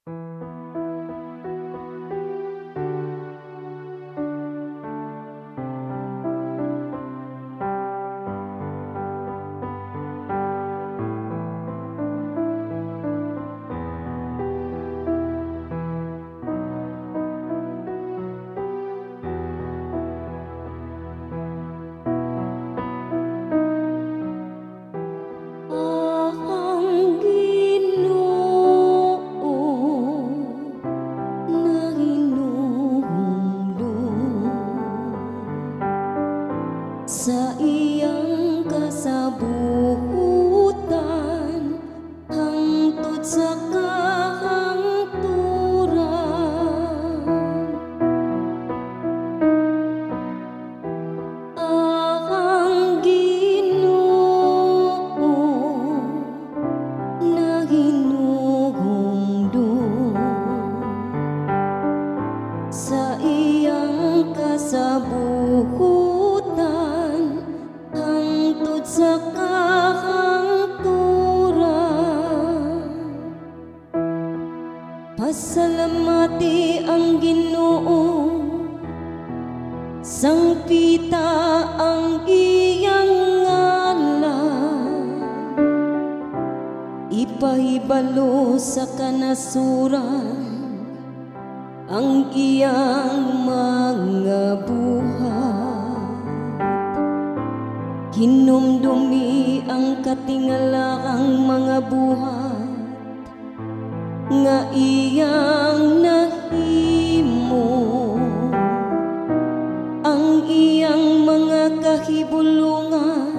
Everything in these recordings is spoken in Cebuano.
Ang Ginoo nahinumdum sa iyang kasabutan hangtod sa kahangturan. Ang Ginoo nahinumdum sa iyang kasabutan hangtod sa kahangturan. Pasalamati ang Ginoo, sangpita ang iyang ngalan. Ipahibalo sa kanasuran ang iyang mga buhat. Hinumdumi ang katingalakang mga buhat nga iyang nahimo, ang iyang mga kahibulungan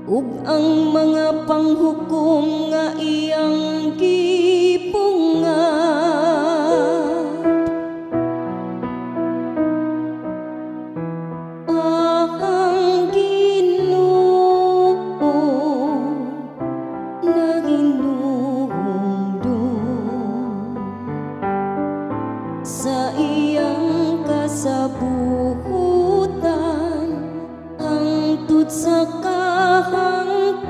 ug ang mga panghukom nga iyang gipungat. Ang Ginoo naginumdum sa iyang kasabutan hangtod sa kahangturan.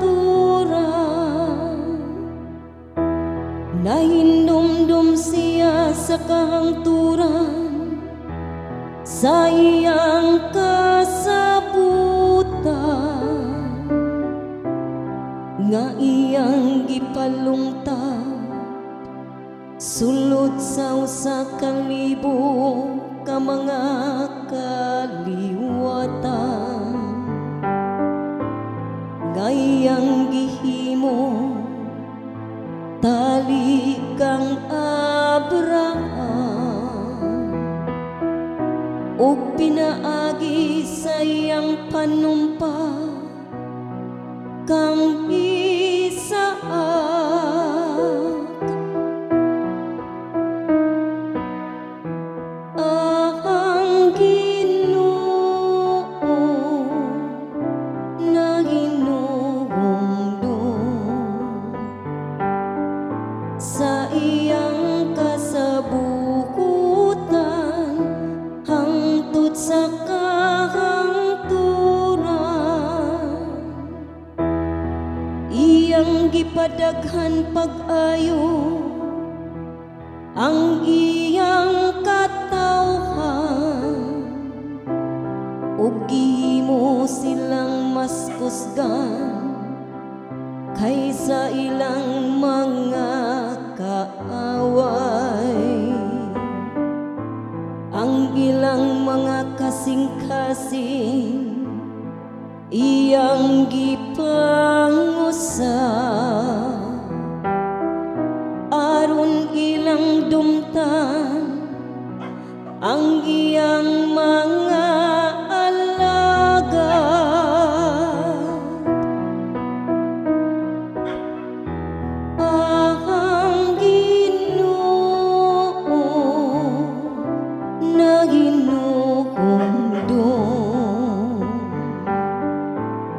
Nahinumdum siya sa kahangturan sa iyang kasabutan nga iyang gipalungtad sulod sa 1,000 ka mga kaliwatan nga iyang gihimo tali kang Abraham ug pinaagi sa iyang panumpa kang Isaac. Ang Ginoo naginumdum sa iyang kasabutan hangtod sa kahangturan. Iyang gipadaghan pag-ayo ang iyang katawhan ug gihimo silang mas kusgan kaysa ilang mga kaaway. Ang ilang mga kasing-kasing iyang gipangusab aron ilang dumtan ang iyang mga alagad. Ang Ginoo naginumdum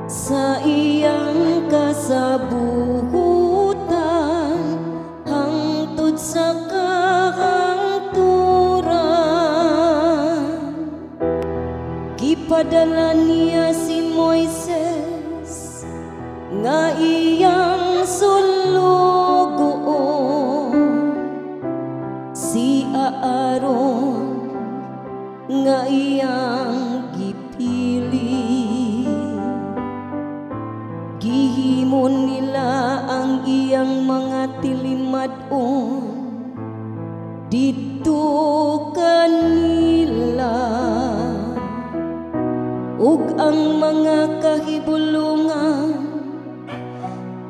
sa iyang kasabutan hangtod sa kahangturan. Gipadala niya si Moises nga iyang sulugoon. Aaron nga iyang gipili. Gihimo nila ang iyang mga tilimad-on didto kanila ug ang mga kahibulongan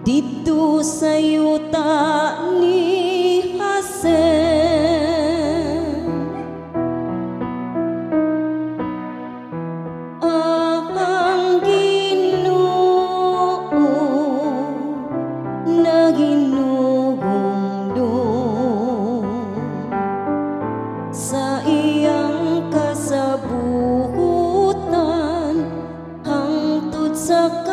didto sa yuta ni Hasen. Ang Ginoo naginugumdum sa iyang kasabutan hangtod sa